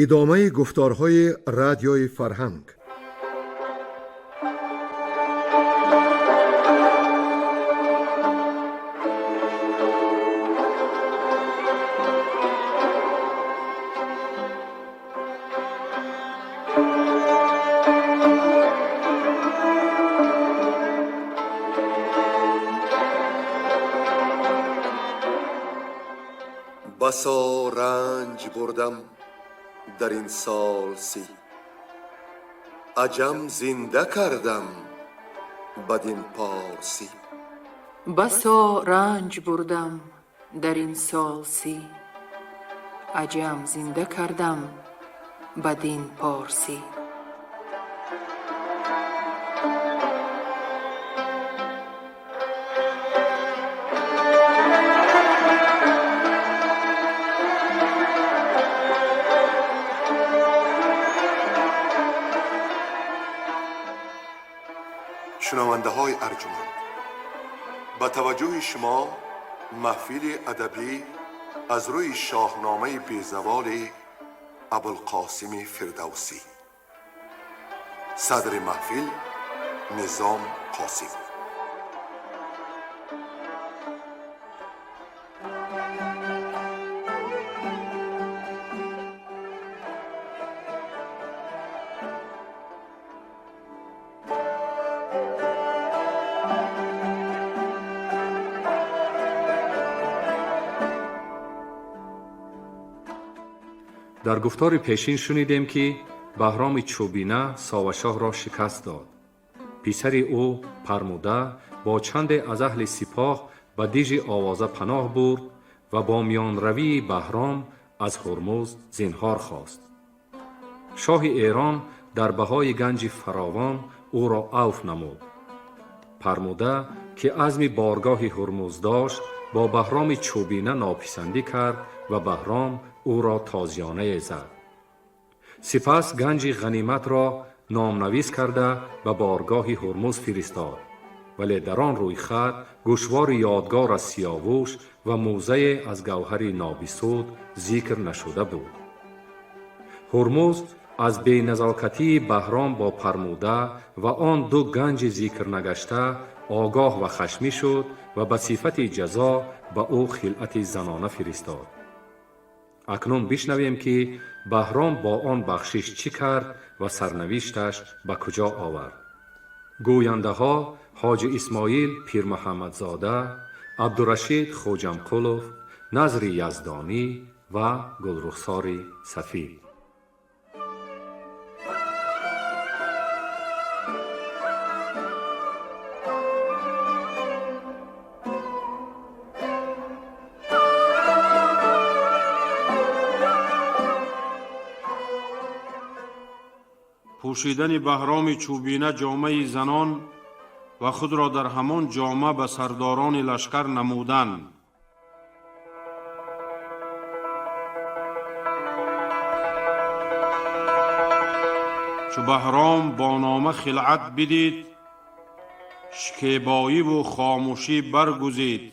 Идомаи гуфторҳои Радиои Фарҳанг. Басо ранҷ бурдам дар ин сол 30, аҷам зинда кардам бадин порсӣ. Басо ранҷ бурдам дар ин сол 30, аҷам зинда кардам бадин порсӣ. Шунавандаҳои арҷуманд, ба таваҷҷӯҳи шумо маҳфили адабӣ аз рӯи шоҳномаи безаволи Абулқосими Фирдавсӣ. Садри маҳфил Низом Қосим. Дар гуфтори пешин шунидем, ки Баҳроми Чӯбина Совашоҳро шикаст дод. Писари ӯ Пармуда бо чанде аз аҳли сипоҳ ба дижи Овоза паноҳ бурд ва бо миёнравии Баҳром аз Ҳурмуз зинҳор хост. Шоҳи Эрон дар баҳои ганҷи фаровон ӯро авф намуд. Пармуда, ки азми боргоҳи Ҳурмуз дошт, бо Баҳроми Чӯбина нописандӣ кард ва Баҳром ӯро тозиёнае зад. Сипас ганҷи ғаниматро номнавис карда ба боргоҳи Ҳурмуз фиристод, вале дар он рӯйхат гӯшвори ёдгор аз Сиёвуш ва мӯзае аз гавҳари нобисуд зикр нашуда буд. Ҳурмуз аз беназокатии Баҳром бо Пармуда ва он ду ганҷи зикр нагашта огоҳ ва хашмӣ шуд ва ба сифати ҷазо ба ӯ хилъати занона фиристод. Акнун бишнавем, ки Баҳром бо он бахшиш чӣ кард ва сарнавишташ ба куҷо овард. Гӯяндаҳо Ҳоҷи Исмоил Пирмуҳаммадзода, Абдурашид Хоҷамқулов, Назри Яздонӣ ва Гулрухсори Сафӣ. Пӯшидани Баҳроми Чӯбина ҷомаи занон ва худро дар ҳамон ҷома ба сардорони лашкар намудан. Чу Баҳром бо нома хилъат бидид, шикебоиву хомӯшӣ баргузид.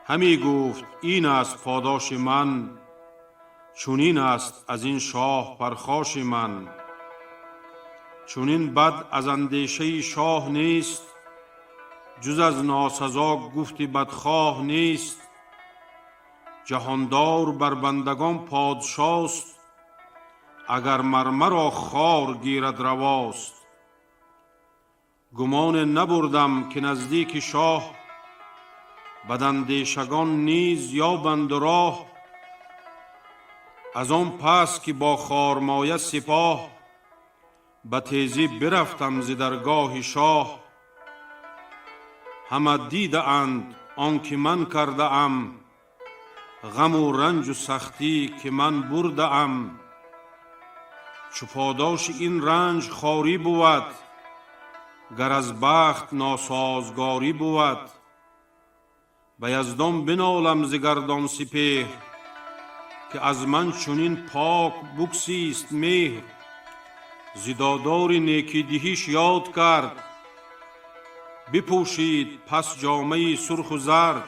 Ҳамӣ гуфт: ин аст подоши ман, чунин аст аз ин шоҳ пархоши ман. Чунин бад аз андешаи шоҳ нест, ҷуз аз носазо гуфти бадхоҳ нест. Ҷаҳондор бар бандагон подшост, агар мармаро хор гирад равост. Гумоне набурдам, ки наздики шоҳ бадандешагон низ ёбанд роҳ. Аз он пас ки бо хормоя сипоҳ ба тезӣ бирафтам зи даргоҳи шоҳ, ҳама дидаанд он ки ман кардаам, ғаму ранҷу сахтӣ ки ман бурдаам. Чу подоши ин ранҷ хорӣ бувад, гар аз бахт носозгорӣ бувад, ба яздон бинолам зи гардон сипеҳр, ки аз ман чунин пок буксист меҳр. Зидодори некидиҳиш ёд кард, бипӯшид пас ҷомаи сурху зард,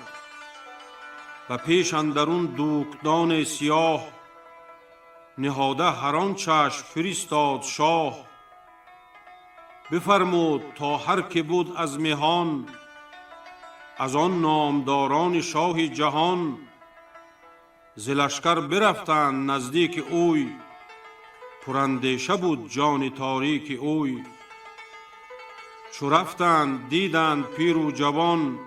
ба пеш андарун дукдони сиёҳ. نهاده هر آنچش فرستاد شاه. بفرمود تا هر که بود از مهان، از آن نامداران شاه جهان. ز لشکر برفتند نزدیک اوی، پراندیشه بود جان تاریک اوی. چو رفتند دیدند پیر و جوان،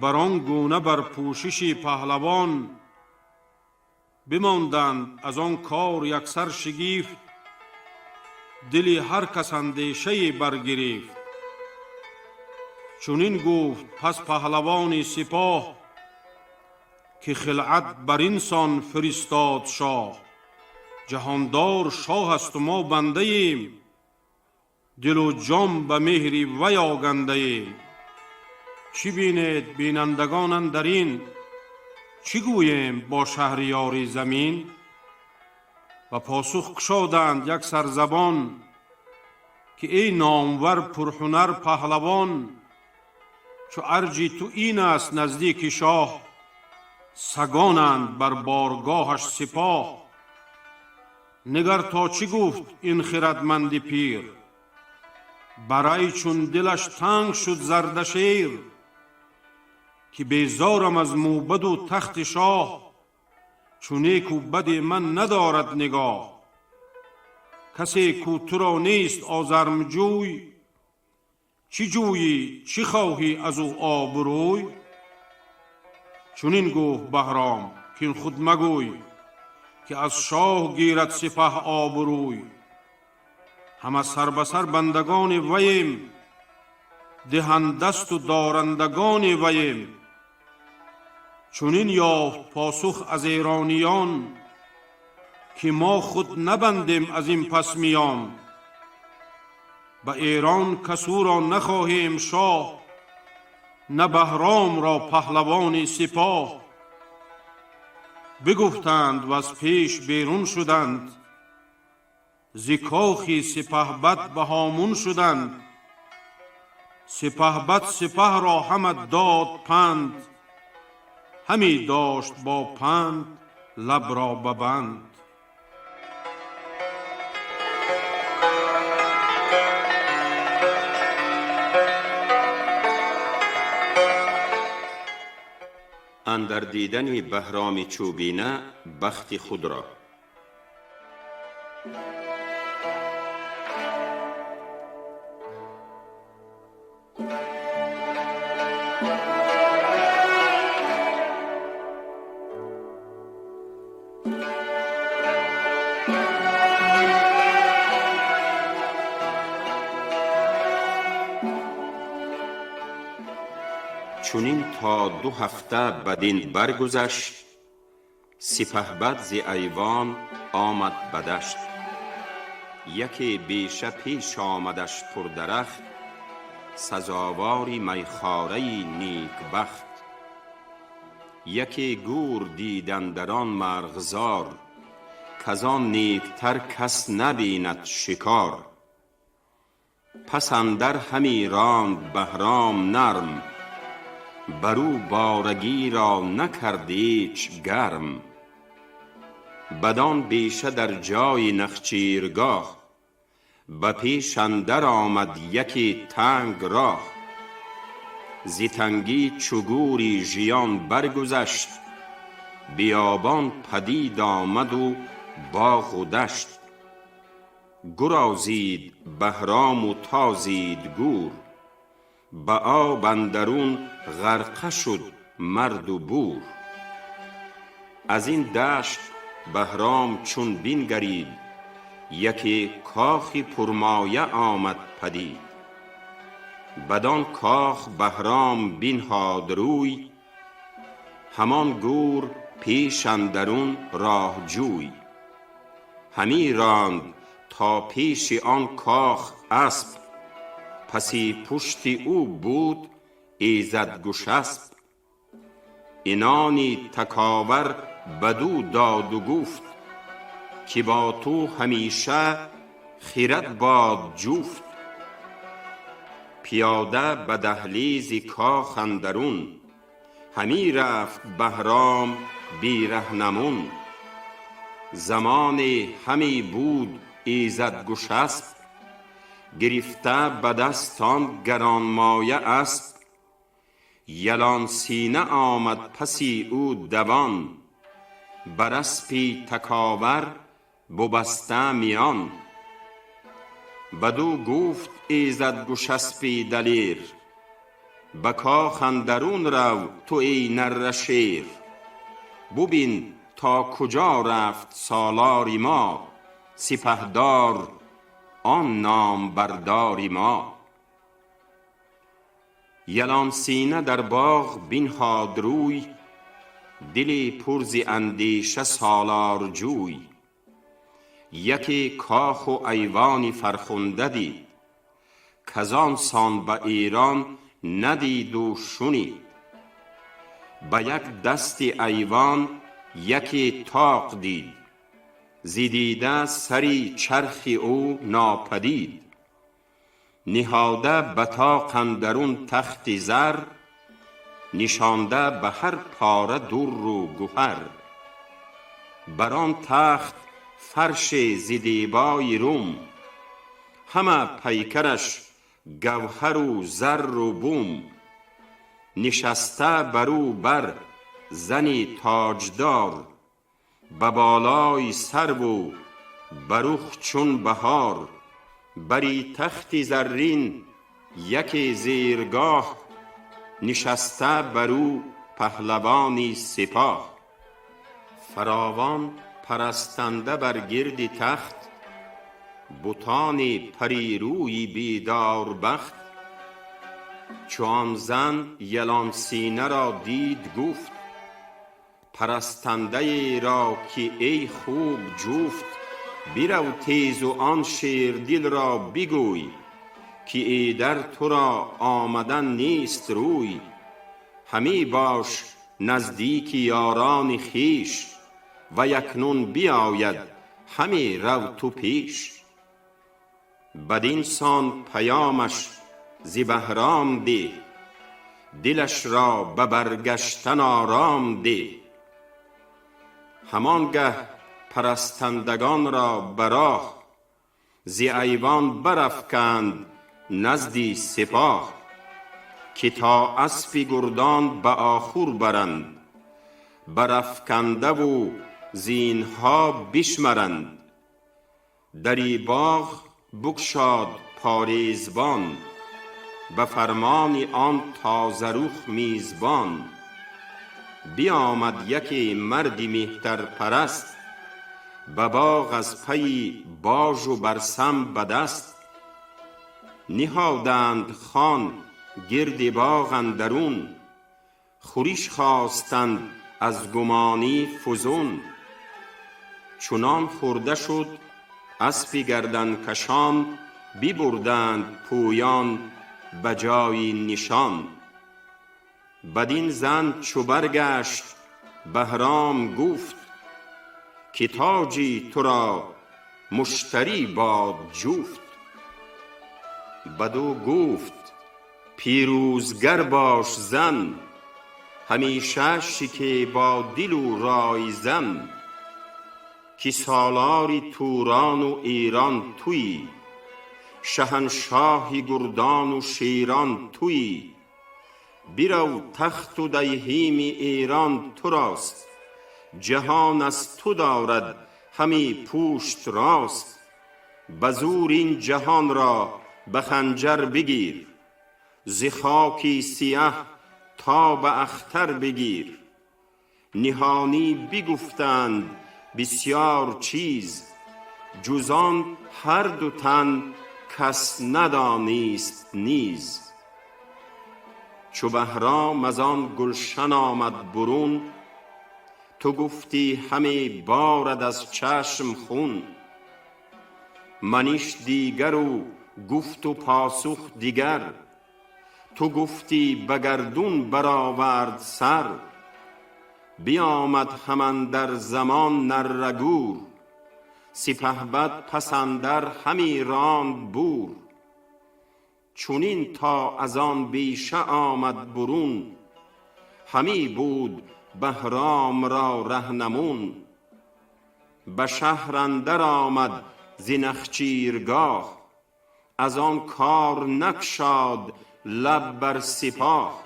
بر آن گونه بر پوشش پهلوان. بماندند از آن کار یکسر شگفت، دل هر کس اندیشه برگرفت. چنین گفت پس پهلوان سپاه، که خلعت بر اینسان فرستاد شاه. جهاندار شاه است و ما بنده ایم، دل و جان به مهر وی آگنده ایم. چی بینید بینندگان اندرین، چی گوییم با شهریار زمین؟ و پاسخ گشادند یک سرزبان، که ای نامور پرهنر پهلوان. چو ارج تو این است نزدیک شاه، سگانند بر بارگاهش سپاه. نگر تا چی گفت این خردمند پیر، برای چون دلش تنگ شد زردشیر. که بیزارم از موبد و تخت شاه، چو نیک و بد من ندارد نگاه. کسی کو تو را نیست آزرم جوی، چی جویی چی خواهی از او آبروی؟ چنین گفت بهرام کاین خود مگوی، که از شاه گیرد سپه آبروی. همه سر به سر بندگان ویم، دهندست و دارندگان ویم. چنین یافت پاسخ از ایرانیان، که ما خود نبندیم از این پس میان. به ایران کس او را نخواهیم شاه، نه بهرام را پهلوان سپاه. بگفتند و از پیش بیرون شدند، ز کاخ سپهبد به هامون شدند. سپهبد سپه را همه داد پند، همی داشت با پند لب را ببند. اندر دیدن بهرام چوبینه بخت خود را. چنین تا 2 هفته بدین برگذشت، سپهبد ز ایوان آمد به دشت. یکی بیشه پیش آمدش پردرخت، سزاوار میخواره نیکبخت. یکی گور دید اندر آن مرغزار، کز آن نیکتر کس نبیند شکار. پس اندر همی راند بهرام نرم، بر او بارگی را نکرد ایچ گرم. بدان بیشه در جای نخچیرگاه، به پیش اندر آمد یکی تنگ راه. ز تنگی چو گوری ژیان برگذشت، بیابان پدید آمد و باغ و دشت. گرازید بهرام و تازید گور، به آب اندرون غرقه شد مرد و بور. از این دشت بهرام چون بنگرید، یکی کاخی پرمایه آمد پدید. بدان کاخ بهرام بنهاد روی، همان گور پیش اندرون راه جوی. همی راند تا پیش آن کاخ اسپ، پسی پشت او بود ایزد گشسپ. عنانی تکاور بدو داد و گفت، که با تو همیشه خرد باد جفت. پیاده به دهلیز کاخ اندرون، همی رفت بهرام بی رهنمون. Замоне ҳаме буд ایزد گشسپ، گرفته به دست آن گرانمایه اسپ. یلان سینه آمد پسی او دوان، بر اسپی تکاور ببسته میان. بدو گفت ایزد گشسپی دلیر، به کاخ اندرون رو تو ای نره شیر. ببین تا کجا رفت سالار ما، سپهدار آن نامبردار ما. یلان سینه در باغ بنهاد روی، دلی پر ز اندیشه سالار جوی. یکی کاخ و ایوانی فرخنده دید، کزان سان به ایران ندید و شنید. به یک دست ایوان یکی طاق دید، ز دیده سری چرخ او ناپدید. نهاده به طاق اندرون تخت زر، نشانده به هر پاره در و گهر. بر آن تخت فرش ز دیبای روم، همه پیکرش گوهر و زر و بوم. نشسته بر او بر زنی تاجدار، به بالای سرو و به رخ چون بهار. بری تخت زرین یکی زیرگاه، نشسته بر او پهلوانی سپاه. فراوان پرستنده بر گرد تخت، بتان پری روی بیدار بخت. چو آن زن یلان سینه را دید گفت، پرستنده ای را که ای خوب جفت. برو تیز و آن شیردل را بگوی، که ایدر تو را آمدن نیست روی. همی باش نزدیک یاران خویش، و اکنون بیاید همی رو تو پیش. بدین سان پیامش ز بهرام ده، دلش را به برگشتن آرام ده. همانگه پرستندگان را به راه، ز ایوان برافکند نزد سپاه. که تا اسپ گردان به آخور برند، برافکنده و زینها بشمرند. دری باغ بگشاد پاریزبان، به فرمان آن تازه رخ میزبان. بیامد یکی مرد مهتر پرست، به باغ از پی باژ و برسم به دست. نهادند خوان گرد باغ اندرون، خورش خواستند از گمانی فزون. چنان خورده شد اسپ گردن کشان، ببردند پویان به جای نشان. بدین زن چو برگشت بهرام گفت، که تاجی تو را مشتری باد جفت. بدو گفت پیروزگر باش زن، همیشه شکیبا دل و رای زن. که سالار توران و ایران تویی، شهنشاه گردان و شیران تویی. برو تخت و دیهیم ایران تو راست، جهان از تو دارد همی پشت راست. به زور این جهان را به خنجر بگیر، ز خاک سیه تا به اختر بگیر. نهانی بگفتند بسیار چیز، جز آن هر دو تن کس ندانست نیز. چو بهرام از آن گلشن آمد برون، تو گفتی همی بارد از چشم خون. منش دیگر و گفت و پاسخ دیگر، تو گفتی به گردون برآورد سر. بیامد هم اندر زمان نره گور، سپهبد پس اندر همی راند بور. چنین تا از آن بیشه آمد برون، همی بود بهرام را رهنمون. به شهر اندر آمد ز نخچیرگاه. از آن کار نگشاد لب بر سپاه.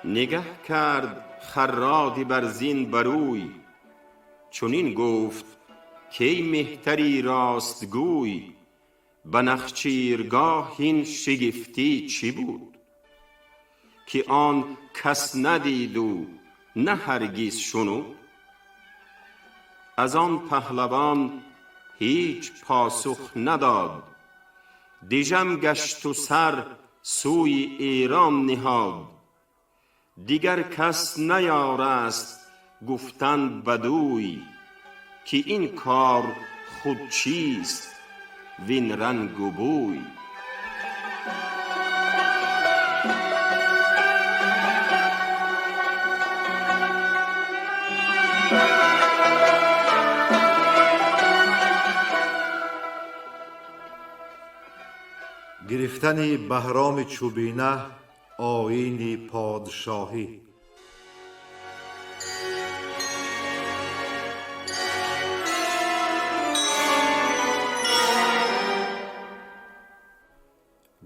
نگه کرد خراد برزین بروی، چنین گفت کای مهتری راست گوی. به نخچیرگاه این شگفتی چه بود، که آن کس ندید و نه هرگز شنود. از آن پهلوان هیچ پاسخ نداد، دژم گشت و سر سوی ایران نهاد. دیگر کس نیارست گفتن بدوی، که این کار خود چیست وین رنگ و بوی. Гирифтани Баҳроми Чӯбина оини подшоҳӣ.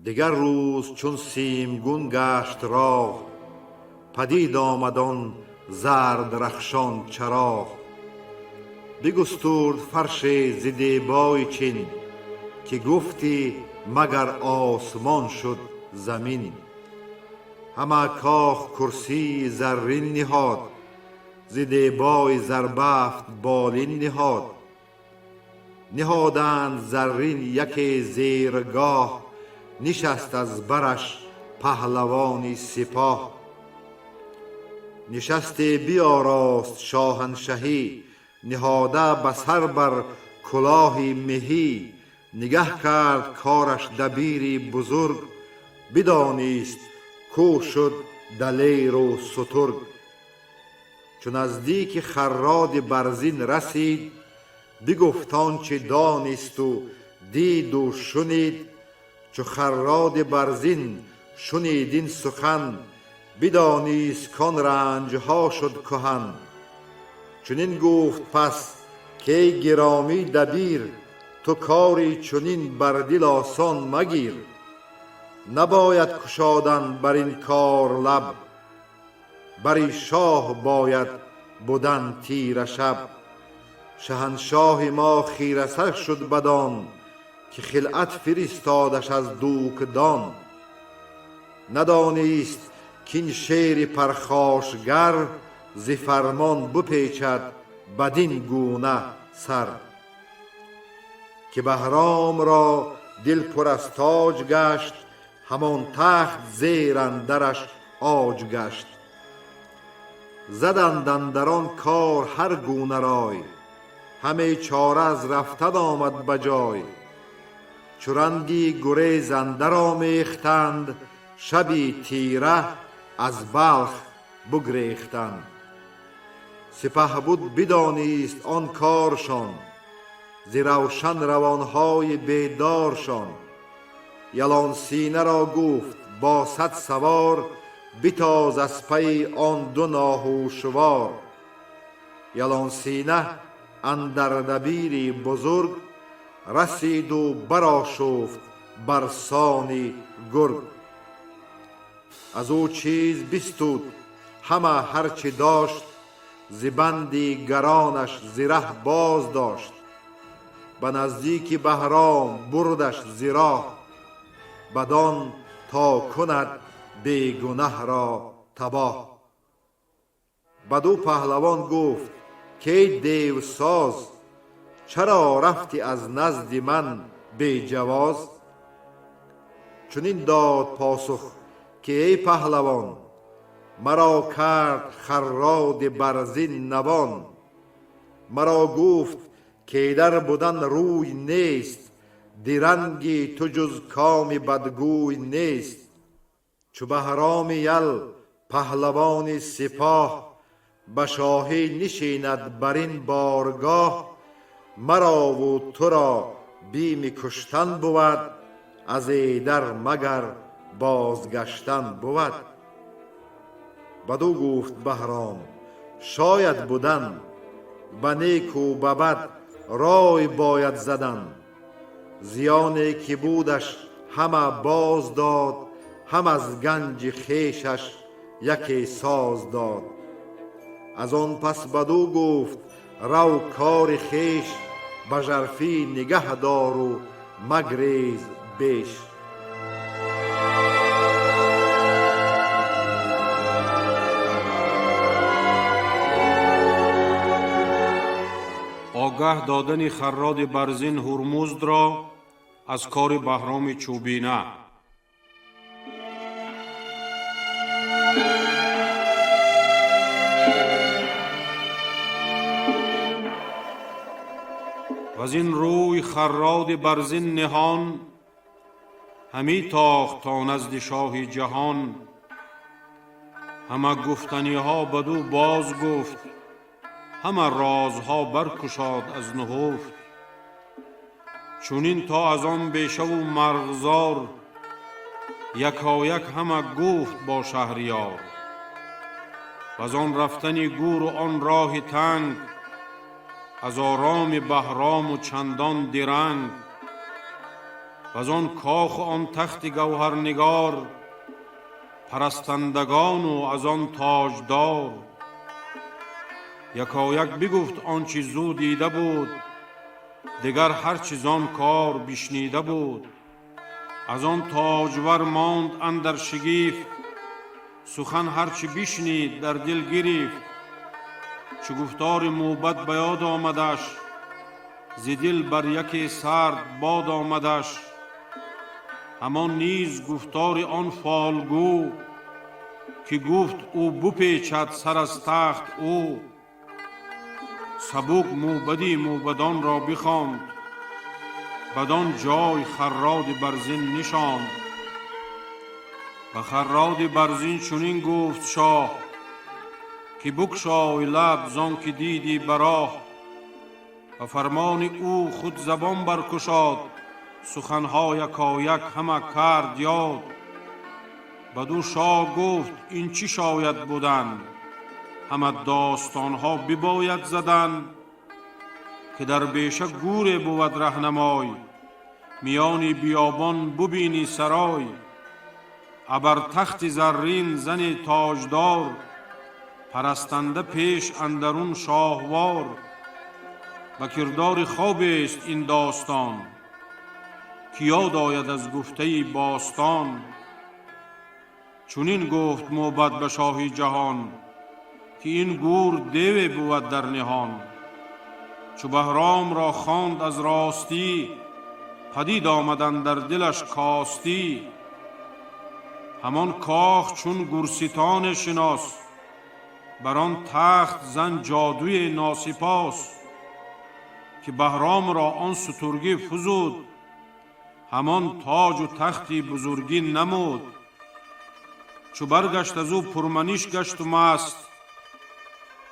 Дигар рӯз чун симгун гашт роҳ, падид омад он зард рахшон чароғ. Бигустурд фарше зи дебои чин, ки гуфтӣ магар осмон шуд замин. Ҳама кох курсии заррин ниҳод, зи дебои зарбафт болин ниҳод. Ниҳоданд заррин яке зергоҳ, нишаст аз бараш паҳлавони сипоҳ. Нишасте биёрост шоҳаншаҳӣ, ниҳода ба сар бар кулоҳи меҳӣ. Нигаҳ кард кораш дабири бузург, бидонист кӯ шуд далеру сутург. Чу наздики Харроди Барзин расид, бигуфт он чи донисту диду шунид. Чу Харроди Барзин шунид ин сухан, бидонист кон ранҷҳо шуд куҳан. Чунин гуфт пас кай гиромӣ дабир, ту кори чунин бар дил осон магир. Набояд кушодан бар ин кор лаб, бари шоҳ бояд будан тира шаб. Шаҳаншоҳи мо хирасар шуд бадон, ки хилъат фиристодаш аз дукдон. Надонист кин шери пархошгар зи фармон бипечад бадин гуна сар. Ки Баҳромро дил пур аз тоҷ гашт, ҳамон тахт зер андараш оҷ гашт. Заданд андар он кор ҳар гуна рой, ҳаме чора аз рафтан омад ба ҷой. Чу ранги гурез андар омехтанд, шаби тира аз Балх бугрехтанд. Сипаҳбуд бидонист он коршон, зи равшан равонҳои бедоршон. Ялонсинаро гуфт бо 100 савор, битоз аз пайи он ду ноҳушвор. Ялонсина андар дабири бузург, расиду барошуфт бар сони гург. Аз ӯ чиз бистуд ҳама ҳарчи дошт, зи банди гаронаш зираҳ боз дошт. Ба наздики Баҳром бурдаш зироҳ, бадон то кунад бегунаҳро табоҳ. Баду паҳлавон гуфт кей девсоз, чаро рафтӣ аз назди ман беҷавоз? Чунин дод посух ки эй паҳлавон, маро кард Харроди Барзин навон. Маро гуфт кедар будан рӯй нест, диранги ту ҷуз коми бадгӯй нест. Чу Баҳроми ял паҳлавони сипоҳ, ба шоҳӣ нишинад бар ин боргоҳ. Марову туро бими куштан бувад, аз эдар магар бозгаштан бувад. Баду гуфт Баҳром шояд будан, Ба неку ба бад рой бояд задан. Зиёне ки будаш ҳама боз дод, ҳам аз ганҷи хешаш яке соз дод. Аз он пас бадӯ гуфт: рав, кори хеш ба жарфӣ нигаҳ дору магрез беш. Огаҳ додани Харроди Барзин Ҳурмуздро аз кори Баҳроми Чӯбина. Ваз ин рӯй Харроди Барзин ниҳон ҳамӣ тохт то назди шоҳи ҷаҳон. Ҳама гуфтаниҳо бадӯ боз гуфт, ҳама розҳо баркушод аз нуҳуфт. Чунин то аз он бешаву марғзор якояк ҳама гуфт бо шаҳриёр. Ваз он рафтани гуру он роҳи танг, аз ороми Баҳрому чандон диранг, ваз он коху он тахти гавҳарнигор, парастандагону аз он тоҷдор. Якояк бигуфт он чи зӯ дида буд, дигар ҳар чи зон кор бишнида буд. Аз он тоҷвар монд андар шигифт, сухан ҳар чи бишнид дар дил гирифт. Чу гуфтори мӯбад ба ёд омадаш, зи дил бар яке сард бод омадаш. Ҳамон низ гуфтори он фолгӯ, ки гуфт ӯ бупечад сар аз тахт ӯ. Сабук мӯбади мӯбадонро бихонд, бадон ҷой Харроди Барзин нишонд. Ба Харроди Барзин чунин гуфт шоҳ, ки букшой лаб зон ки дидӣ ба роҳ. Ба фармони ӯ худ забон баркушод, суханҳо якояк ҳама кард ёд. Бадӯ шоҳ гуфт: ин чӣ шояд будан? Ҳама достонҳо бибояд задан. Ки дар беша гӯре бувад раҳнамой, миёни биёбон бубинӣ сарой. Абар тахти заррин зани тоҷдор, парастанда пеш андарун шоҳвор. Ба кирдори хобест ин достон, ки ёд ояд аз гуфтаи бостон. Чунин гуфт мӯбад ба шоҳи ҷаҳон, ки ин гӯр деве бувад дар ниҳон. Чу Баҳромро хонд аз ростӣ, падид омад андар дилаш костӣ. Ҳамон кох чун гӯрситоне шинос, бар он тахт зан ҷодуи носипос. Ки Баҳромро он сутургӣ фузуд, ҳамон тоҷу тахти бузургӣ намуд. Чу баргашт аз ӯ пурманиш гашту маст,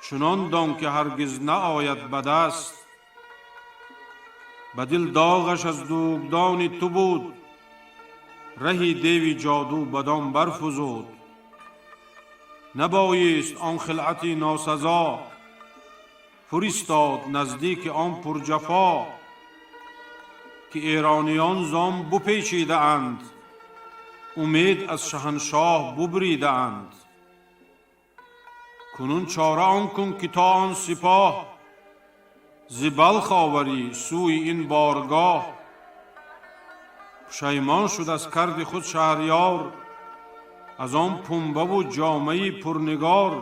чунон дон ки ҳаргиз наояд ба даст. Ба дил доғаш аз дугдони ту буд, раҳи деви ҷоду бадон барфузуд. Набоист он хилъати носазо, фуристод наздики он пурҷафо. Ки эрониён зон бупечидаанд, умед аз шаҳаншоҳ бубридаанд. Кунун чора он кун ки то он сипоҳ зи Балх оварӣ сӯи ин боргоҳ. Пушаймон шуд аз карди худ шаҳриёр, аз он пунбаву ҷомаи пурнигор.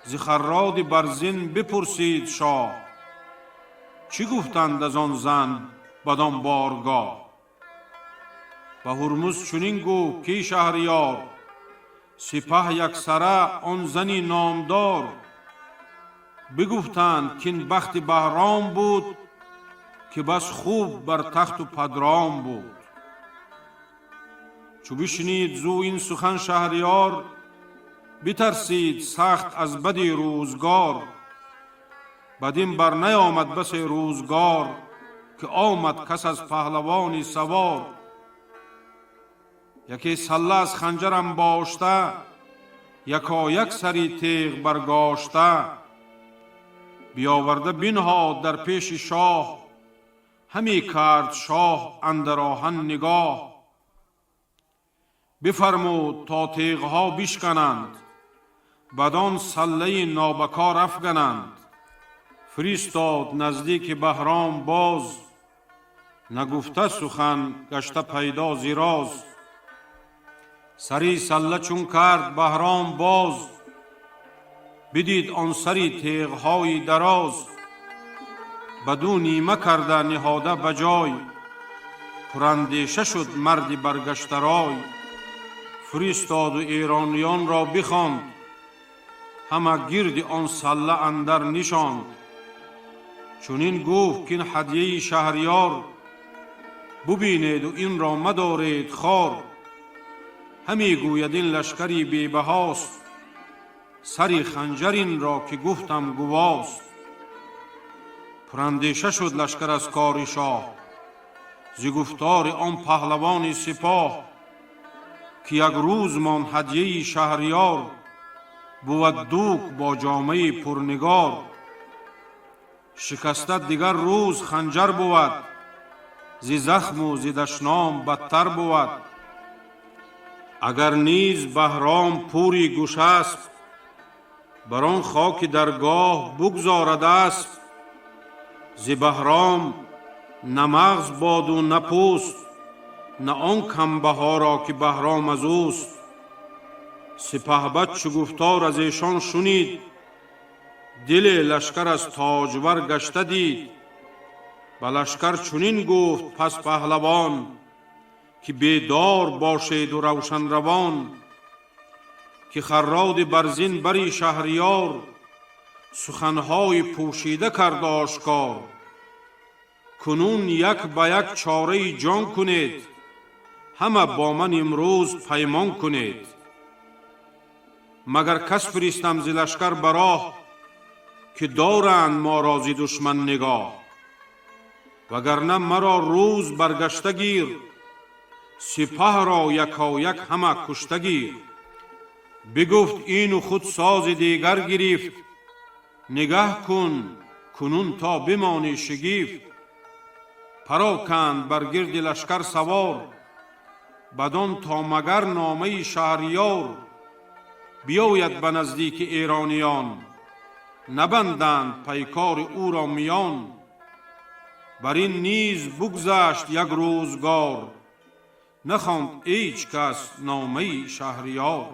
Зи Харроди Барзин бипурсид шоҳ, чӣ гуфтанд аз он зан бадон боргоҳ. Ба Ҳурмуз чунин гуфт: ки шаҳриёр, сипаҳ яксара он зани номдор. Бигуфтанд кин бахти Баҳром буд, ки бас хуб бар тахту падром буд. Чу бишнид зӯ ин сухан шаҳриёр, битарсид сахт аз бади рӯзгор. Бадин бар наёмад басе рӯзгор, ки омад кас аз паҳлавони савор. Яке салла аз ханҷарам бошта, якояк сари теғ баргошта. Биёварда бинҳод дар пеши шоҳ, ҳаме кард шоҳ андар оҳан нигоҳ. Бифармуд то теғҳо бишкананд, бадон саллаи нобакор афгананд. Фиристод наздики Баҳром боз, нагуфта сухан гашта пайдо зи роз. Сари салла чун кард Баҳром боз, бидид он сари теғҳои дароз. Баду нима карда ниҳода ба ҷой, пурандеша шуд марди баргаштарой. Фиристоду эрониёнро бихонд, ҳама гирди он салла андар нишонд. Чунин гуфт кин ҳадияи шаҳриёр, бубинеду инро мадоред хор. Ҳаме гӯяд ин лашкари бебаҳост, сари ханҷар инро ки гуфтам гувост. Пурандеша шуд лашкар аз кори шоҳ, зи гуфтори он паҳлавони сипоҳ, ки як рӯз мон ҳадияи шаҳриёр бувад дӯк бо ҷомаи пурнигор. Шикаста дигар рӯз ханҷар бувад, зи захму зи дашном бадтар бувад. Агар низ Баҳром пури гӯшасп, бар он хоки даргоҳ бугзорад асп. Зи Баҳром на мағз боду на пӯст, на он камбаҳоро ки Баҳром аз ӯст. Сипаҳбад чу гуфтор аз эшон шунид, дили лашкар аз тоҷвар гашта дид. Ба лашкар чунин гуфт пас паҳлавон, ки бедор бошеду равшанравон, ки харроди барзин бари шаҳриёр суханҳои пӯшида кард ошкор. Кунун як ба як чораи ҷон кунед, ҳама бо ман имрӯз паймон кунед. Магар кас фиристам зи лашкар ба роҳ, ки доранд моро зи душман нигоҳ. Вагарна маро рӯз баргашта гир, сипаҳро якояк ҳама кушта гир. Бигуфт ину худ сози дигар гирифт, нигаҳ кун кунун то бимонӣ шигифт. Пароканд бар гирди лашкар савор, бадон то магар номаи шаҳриёр биёяд ба наздики эрониён, набанданд пайкори ӯро миён. Бар ин низ бугзашт як рӯзгор, нахонд ҳеҷ кас номаи шаҳриёр.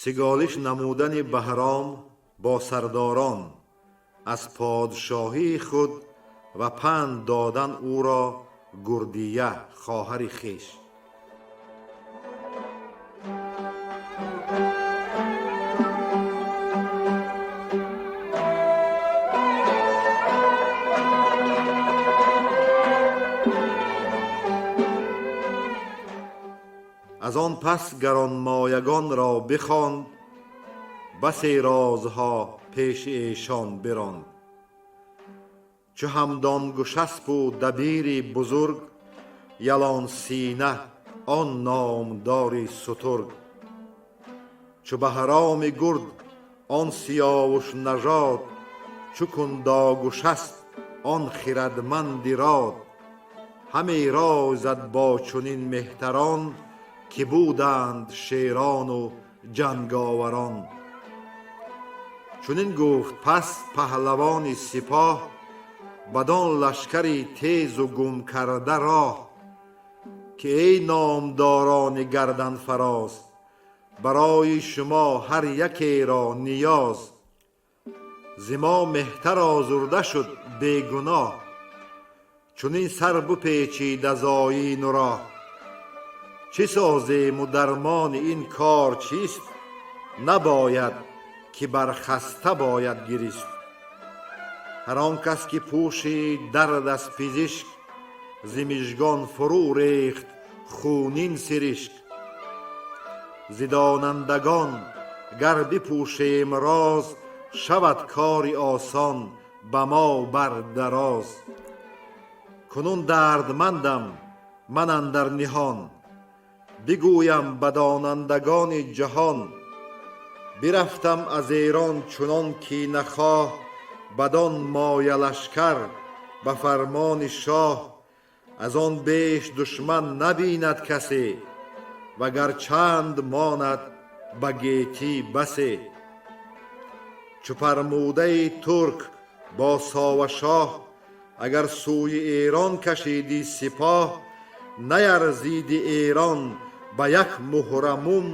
Сиголиш намудани Баҳром бо сардорон аз подшоҳии худ ва панд додан ӯро Гурдия хоҳари хеш. Аз он пас гаронмоягонро бихонд, басе розҳо пеши эшон биронд. Чу ҳамдон Гӯшаспу дабири бузург, ялон сина он номдори сутург. Чу Баҳроми гурд он сиёвуш нажод, чу Кундогӯшасп он хирадманди род. Ҳаме рой зад бо чунин меҳтарон, ки буданд шерону ҷанговарон. Чунин гуфт пас паҳлавони сипоҳ, бадон лашкари тезу гум карда роҳ, ки эй номдорони гарданфароз, барои шумо ҳар якеро ниёз. Зи мо меҳтар озурда шуд бегуноҳ, чунин сар бупечид аз оину роҳ. Чӣ созему дармони ин кор чист? Набояд ки бар хаста бояд гирист. Ҳар он кас ки пӯшид дард аз пизишк, зи мижгон фурӯ рехт хунин сиришк. Зи донандагон Гар бипӯшем роз, шавад кори осон ба мо бар дароз. Кунун дардмандам ман андар ниҳон, бигӯям ба донандагони ҷаҳон. Бирафтам аз Эрон чунон ки нахоҳ, бадон моя лашкар ба фармони шоҳ. Аз он беш душман набинад касе, вагар чанд монад ба гетӣ басе. Чу Пармудаи турк бо Совашоҳ, агар сӯи Эрон кашидӣ сипоҳ, наярзиди Эрон ба як муҳра мум,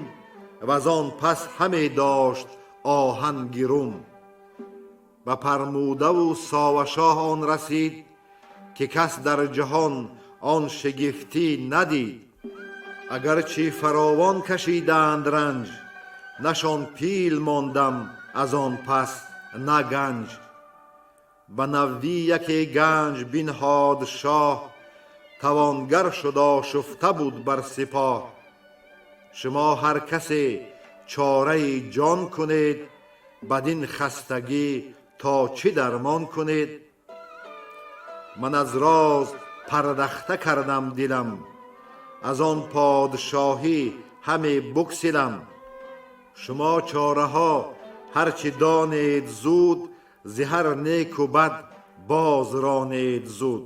вазон пас ҳаме дошт оҳанги Рум. Ба Пармудаву Совашоҳ он расид, ки кас дар ҷаҳон он шигифтӣ надид. Агарчи фаровон кашиданд ранҷ, нашон пил мондам аз он пас на ганҷ. Ба навӣ яке ганҷ бинҳод шоҳ, тавонгар шуд, ошуфта буд бар сипоҳ. Шумо ҳар касе чораи ҷон кунед, бадин хастагӣ то чӣ дармон кунед? Ман аз роз пардахта кардам дилам, аз он подшоҳӣ ҳаме буксилам. Шумо чораҳо ҳарчи донед зуд, зи ҳар неку бад боз ронед зуд.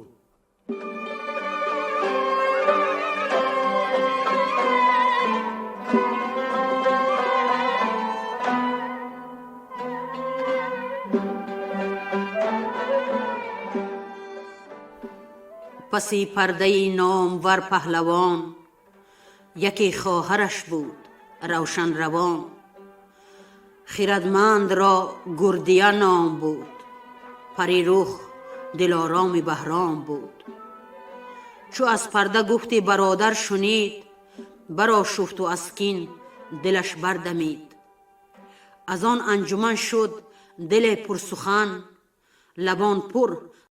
Паси пардаи номвар паҳлавон, яке хоҳараш буд равшанравон. Хирадмандро Гурдия ном буд, парирух дилороми Баҳром буд. Чу аз парда гуфти бародар шунид, барошуфту аз кин дилаш бардамид. Аз он анҷуман шуд диле пурсухан, лабон пур